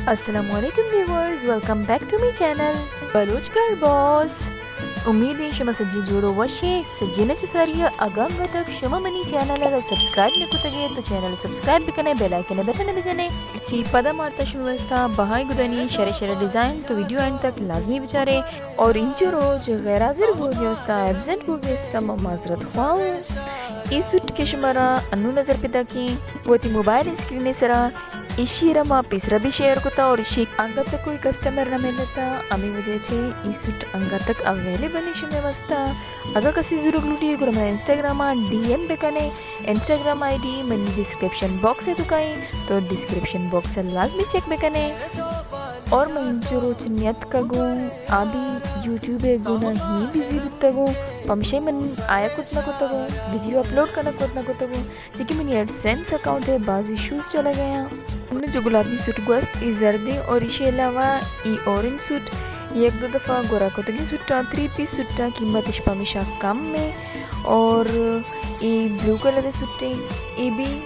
السلام علیکم viewers, welcome back to my channel Baloch girl boss. امید ایں شما سجی جوڑ و وش اے۔ سجینا چہ ساری اگاں انگا تک شما منی چینل ءَ سبسکرائب نہ کتگ ئے تو چینل سبسکرائب بکنے، بیل آئیکن بٹن بجنے۔ مرچی پدا مارتا شما واستا بہائی گدانی شرے شرے ڈیزائن، تو ویڈیو اینڈ تک لازمی بچارے۔ اور انچو روچ غیر حاضر بوگی استا، ایبسنٹ بوگی استا، ما معذرت خواہ اوں۔ اے سوٹ کہ شمارا انو نظر پیداک ایں وتی موبائل اسکرین سرا، ایشی را ما پیسرا بھی شیئر کتا اور ایشی انگت تک کوئی کسٹمر نہ ملتا، ہمے وجہ چہ اے سوٹ انگت تک اویلیبل ایں شمے واستا۔ اگا کسی ضرورت لوٹی گڑا منا انسٹاگرام آ ڈی ایم بکنے، Instagram I D money description box ءِ توکا ایں، تو ڈسکرپشن باکس ءَ لازمی چیک بکنے۔ اور من انچو روچ نیتکگوں، آ بھی یوٹیوب ءِ گونا ہی بزی بوتگوں، پمشے من آیا کت نہ کتگوں، ویڈیو اپلوڈ کنگ کت نہ کتگوں، چہ کہ منی ایڈسینس اکاؤنٹ ءَ باز ایشوز چلگ ءَ آں۔ انوں جو گلابی سوٹ گوست، اے زردیں اور ایشی علاوہ اے اورنج سوٹ، یک دو دفعہ گورا کتگیں سوٹاں، تھری پیس سوٹاں، قیمت اش پمیشا کم ایں اور اے بلو کلر ءِ سوٹیں، اے بھی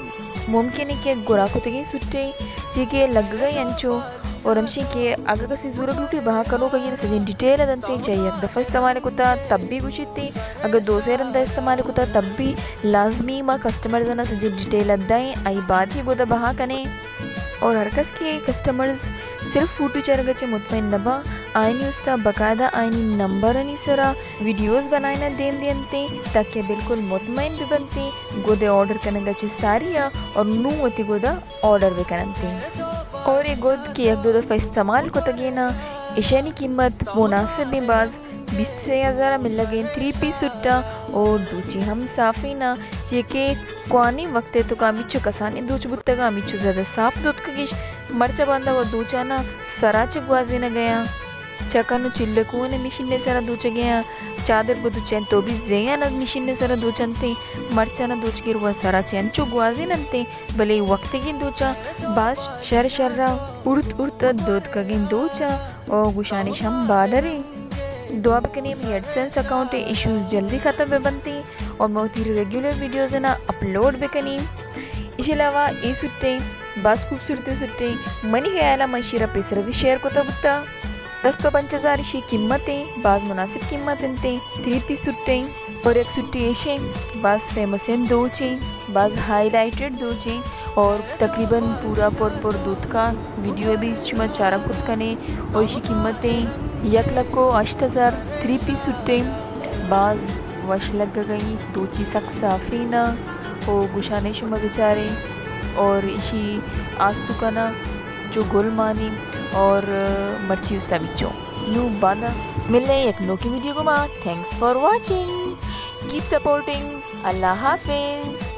ممکن ایں کہ گورا کتگیں سوٹیں، چی کہ لگگ ءَ انچو اور ہمشی کہ اگہ کسی زورگ لوٹی بہا کنوک ءَ سجیں ڈیٹیل ءَ دنتے، چاہے یک دفعہ استعمال کتا تب بھی گوشیتی، اگہ دو سے رندا استعمال کتا تب بھی لازمی ما کسٹمرز نا سجیں ڈیٹیل ءَ دئیں، آئی بعد ہی گودا بہا کنیں۔ اور ہر کس کہ کسٹمرز صرف فوٹو چارگ ءَ چہ مطمئن نہ باں، آئینی استا باقاعدہ آئینی نمبرانی سرا ویڈیوز بنائینا دیم دینتے تاکہ بالکل مطمئن بہ بنتے، گودے آرڈر کنگ ءَ چہ ساری ءَ اور نوں وتی گودا آرڈر بہ کننتے۔ اور اے گد کہ یک دو دفعہ استعمال کتگینا، ایشانی قیمت مناسب ایں، باز بیست سے ہزار ءَ ملگیں تھری پیس سوٹاں اور دوچی ہم صافینا، چی کہ کوانی وقت ءِ توکا ہمیچو کسانیں دوچ بوتگاں، ہمیچو زیادہ صاف دوتکگش۔ مرچا باندا و دوچانا سرا چہ گوازینگ ءَ آں۔ چکن و چلکون مشین ءِ سرا دوچگ ءَ آں۔ چادر گدوچیں تو بھی زیان مشین ءِ سرا دوچنتے۔ مرچانا دوچگر و سرا چہ انچو گوازیننتے، بلے وقتگیں دوچاں باز شر شرا ارت ارت دوتکگیں دوچاں و گوشانش ہم بارڈریں۔ دعا بکنیں منی ایڈسینس اکاؤنٹ ءِ ایشوز جلدی ختم بہ بنتی اور من وتی ریگولر ویڈیوز نا اپلوڈ بکنیں۔ ایشی علاوہ اے سوٹیں باز خوبصورتیں سوٹیں، منی خیال ءَ من ایشی را پیسر بھی شیئر کتا بوتا۔ دست و پنچ ہزار ایشی قیمت ایں، باز مناسب قیمت انتیں، تھری پیس سوٹیں۔ اور یک سوٹی ایشیں، باز فیمس ایں دوچیں، باز ہائی لائٹڈ دوچیں اور تقریباً پورا پر پر دوتکا۔ ویڈیو بھی شما چارگ کت کنے اور ایشی قیمت ایں یک لکھ و ہشت ہزار۔ تھری پیس سوٹیں، باز وش لگگ ءَ ایں، دوچی سک صافینا او گوشانے شما بچارے اور ایشی آستوکانا جو گل مانی اور مرچی استا بچو۔ نوں باندا ملیں یک نوکیں ویڈیو گوما۔ Thanks for watching. Keep supporting. اللہ حافظ۔